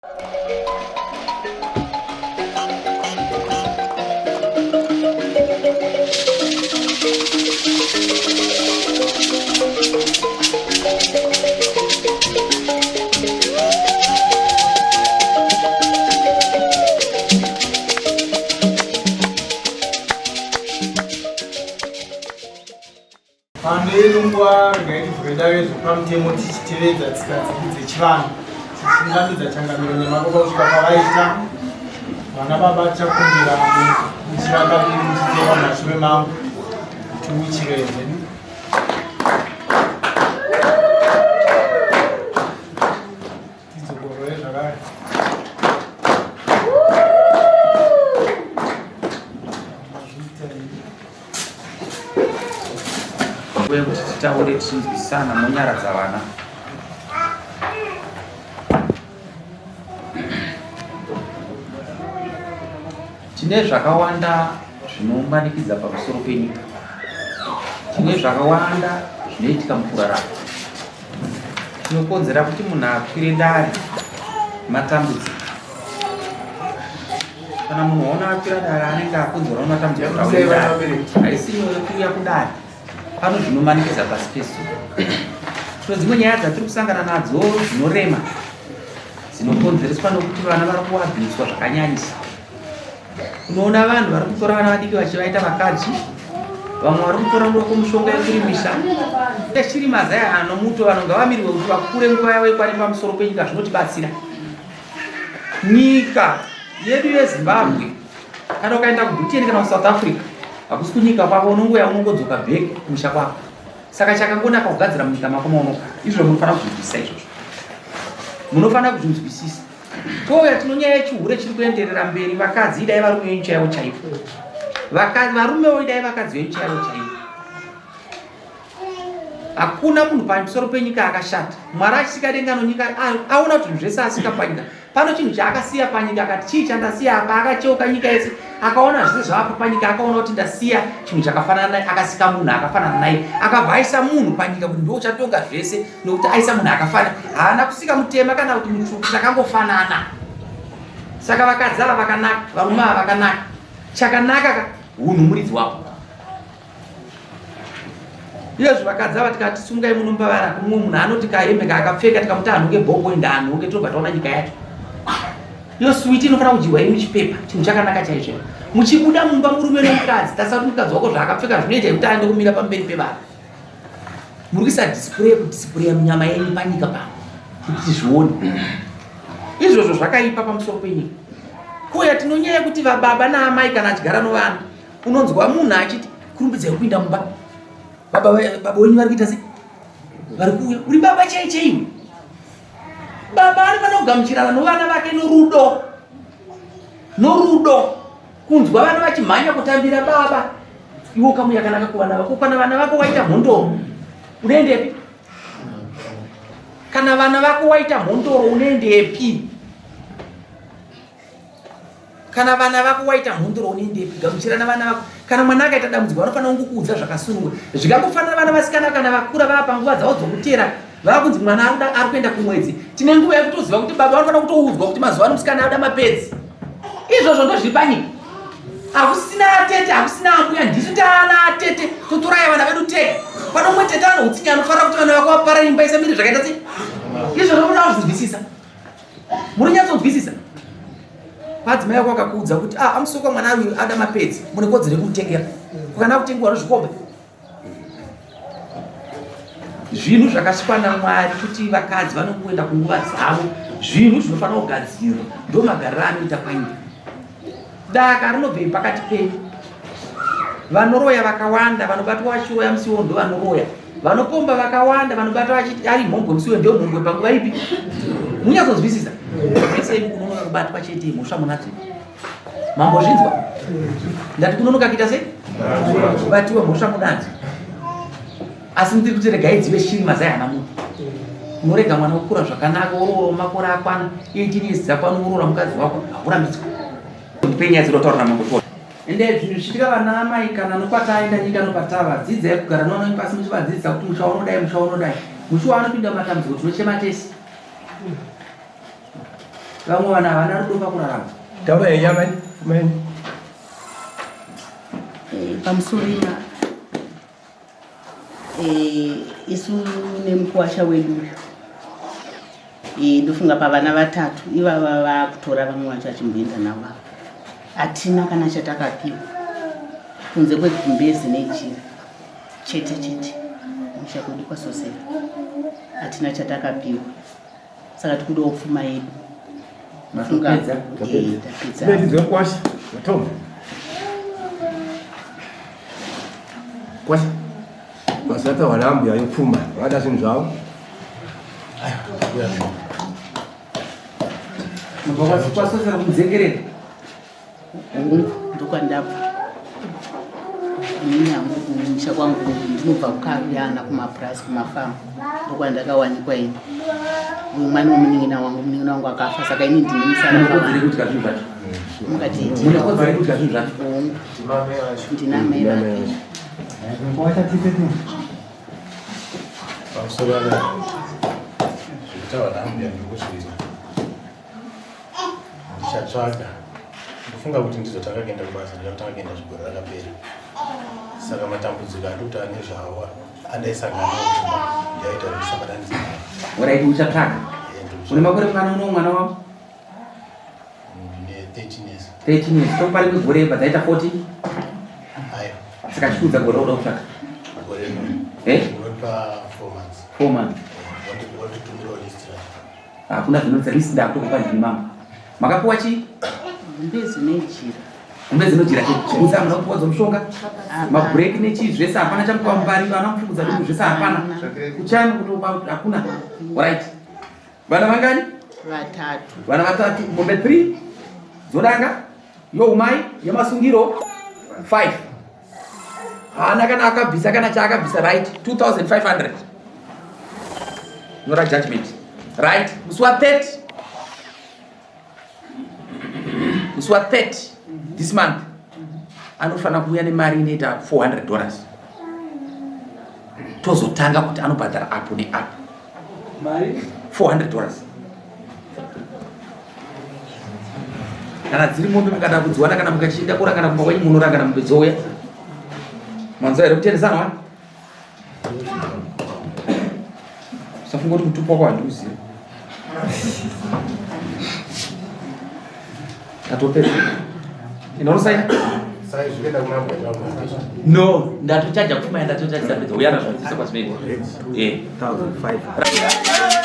Pano ino nguva regai tivhure dare zvepamutemo tichitevedza tsika dzedu dzechivanhu tichiunganidza changamiro nemababa kusvika pavaita vana baba tichakumbira muchirakaviri muchiteva mumashure mangu tiuchire zvedu. Tidzokorore zvakare. Uye kuti titaure tichinzwisana monyaradza vana. Tine zvakawanda zvinomanikidza pamusoro penyika. Tine zvakawanda zvinoitika mukurarama. Chinokonzera kuti munhu akwire dare matambudziko. Kana munhu waona akwira dare anenge akonzerwa nematambudziko kuti akwire dare. Haisi nyore kuuya kudare. Pano zvinomanikidza pasi pezuva. Tino dzimwe nyaya dzatiri kusangana nadzo dzinorema dzinokonzereswa nokuti vana vari kuabhuswa zvakanyanyisa. Unoona vanhu vari kutora vana vadiki vachivaita vakadzi, vamwe vari kutora muroko mushonga yekurimisa. Chiri mazai anomuto vanhu ngavamirwe kuti vakure nguva yavo ikwane pamusoro penyika zvinotibatsira. Nyika yedu yeZimbabwe kana ukaenda kuBritain kana kuSouth Africa hakusi kunyika kwako unongouya unongodzoka back kumusha kwako. Saka chakangonaka kugadzira munyika mako maunogara. Izvo munofanira kuzvinzwisisa izvozvo. Munofanira kuzvinzwisisa. Touya tino nyaya yechihure chiri kuenderera mberi vakadzi idai varume venyu chaivo chaivo. Vakadzi varumewo idai vakadzi venyu chaivo chaivo. Hakuna munhu pamusoro penyika akashata. Mwari achisika denga nonyika aona kuti zvinhu zvese asika panyika. Pano chinhu chaakasiya panyika akati chii chandasiya apa akacheuka nyika yese akaona zvese zvaapo panyika akaona kuti ndasiya chinhu chakafanana naye akasika munhu akafanana naye akabva aisa munhu panyika kuti ndiwo uchatonga zvese nokuti aisa munhu akafanana haana kusika mutema kana kuti mutsvuku takangofanana saka vakadzi ava vakanaka varume ava vakanaka chakanaka ka hunhu muridzi wako iyezvo vakadzi ava tikati sungai munomba vana kumwe munhu anoti kahembe kaakapfeka tikamuti anhonge bhongo enda anhonge tinobva taona nyika yacho iyo switi inofanira kudyiwa iri muchipepa chinhu chakanaka chaizvo muchibuda mumba murume nomukadzi tarisa kuti mukadzi wako zvaakapfeka zvinoita yekuti aende kumira pamberi pevanhu muri kuisa display kudisplaya munyama yenyu panyika pano kuti tizvione izvozvo zvakaipa pamusoro penyika kuuya tinonyaya yekuti vababa naamai kana achigara novana unonzwa munhu achiti kurumbidzai kupinda mumba baba wenyu vari kuita sei vari kuuya uri baba chai chaiwe baba anofanira kugamuchirana novana vake norudo norudo kunzwa vana vachimhanya kutambira baba iwe ukamu yakanaka kuvana vako kana vana vako waita mhondoro unoendepi kana vana vako waita mhondoro unoendepi kana vana vako waita mhondoro unoendepi gamuchirana vana vako kana mwana akaita dambudziko vanofanira kungokuudza zvakasununguka zvikangofanira vana vasikana kana vakura vava panguva dzavo dzokutera vava kunzi mwana ari kuenda kumwedzi tine nguva yekutoziva kuti baba vanofanira kutoudzwa kuti mazuva ano musikana anoda mapedzi izvozvo ndozviri panyika hakusina atete hakusina ambuya ndisu taana atete totoraya vana vedu tega pano umwe tete ano utsinye anofanira kuti vana vako vapara imba isamire zvakaita sei izvozvo munoda kuzvinzwisisa muri nyatsonzwisisa kwadzimai vako vakakuudza kuti ah amusoka mwana uyu ada mapedzi mune kodzero yekumutengera kukana kutengewa nozvikombe Zvinhu zvakasikwa naMwari kuti vakadzi vanongoenda kunguva dzavo, zvinhu zvinofanira kugadzirwa, ndomagariro anoita panyika. Daka rinobvei pakati penyu? Vanoroya vakawanda vanobatwa vachiroya musi iwowo ndovanoroya. Vanopomba vakawanda vanobatwa vachiti ari mhombwe musi iwowo ndiyo mhombwe panguva ipi? Munyatsonzwisisa? Mese imi kunonoka kubatwa chete mhosva munadzo. Mambozvinzwa? Ndati kunonoka kuita sei? Kubatiwa mhosva munadzo. Asi ndiri kuti regai dzive shiri mazai hana munhu. Unorega mwana wokura zvakanaka woroora makore akwana 18 years dzakwana woroora mukadzi wako haurambidzwa. Ndipe nyaya dzinotaura namambo Tora. Ende zvinhu zvichiitika vana amai kana nokwataenda nyika nopatava dzidzai kugara nevana venyu pasi muchivadzidzisa kuti musha unodai musha unodai. Musi waanopinda mumatambudziko tinochema tese. Vamwe vanhu havana rudo pakurarama. Taura yenyama mai. Pamusoro ima isu nemukuwasha wedu uyu ndofunga pavana vatatu ivava vakutora vamwe vacho achimboenda navo ava hatina kana chatakapiwa kunze kwegumbezi nejira chete chete musha kwedu kwasosera hatina chatakapiwa saka tikudawo pfuma yedu. Matopedza? Tapedza. Kwasha, matombo. Kwasha. Masata walambu yayo pfuma, vada zvinhu zvavo. Mabva kwasosera kumudzengerera. Hongu, ndokwandabva. Inini hangu kumusha kwangu ndinobva kuKaruyana kumapurazi kumafamu ndokwandakawanikwa ini. Uyu mwana wemunin'ina wangu, munin'ina wangu akafa saka ini ndini musara. Munekodzero yekudya zvinhu zvacho. Mungati Munekodzero yekudya zvinhu zvacho. Hongu. Ndina amai vake. Pamusoro apa zvekutaura naambuya ndiri Ndichatsvaga. Ndofunga kuti ndizotanga kuenda kubasa ndakatanga kuenda zvigore rakapera. Saka matambudziko andikuti ane zvawo andaisangana nawo kumba ndiaita kuti ndisabatanidze mari. Orit uchatsvaga. Une makore mwana uno mwana wako? Ndine 13 years. 13 years. Tokupa rimwe gore bva dzaita 14? Ayo. Saka chikuudza gore rauda kutsvaga. Gore rino. Eh? Ndinopa 4 months. 4 months. Wanditumirawo list racho. Hakuna zvinonzi list ndakutokupa ndini mama. Makapuwa chii? Gumbezi nejira. Gumbezi nejira chete. Chibutsa hamuna kupuwa dzomushonga. Mabreak nechii zvese hapana chamukuwa mupari vana kufukudza dumbu zvese hapana. Kuchaya kutopa hakuna. Right. Vana vangani? Vatatu. Vana vatatu. Mombe 3 dzodanga youmai yemasungiro 5. Haana kana akabvisa kana chaakabvisa right 2500. Nyora judgment. Right. Musi wa 30. Musi wa 30 this month anofanira kuuya nemari inoita 400 dollars. Tozotanga kuti anobhadhara apo neapo. Mari 400 dollars. Kana dziri mombe mukada kudziwana kana mukachinda kurangana kumba kwenyu munorangana mombe dzouya. Manzwa here kutendesana wani? Usafunga kuti mutupo wako handiuzive. Tatopedza. Inonosaina? No, ndatochaja pfuma yandatochaja tapedza. Uya nazvo dzise kwazvinoitwa. Eh. 1500.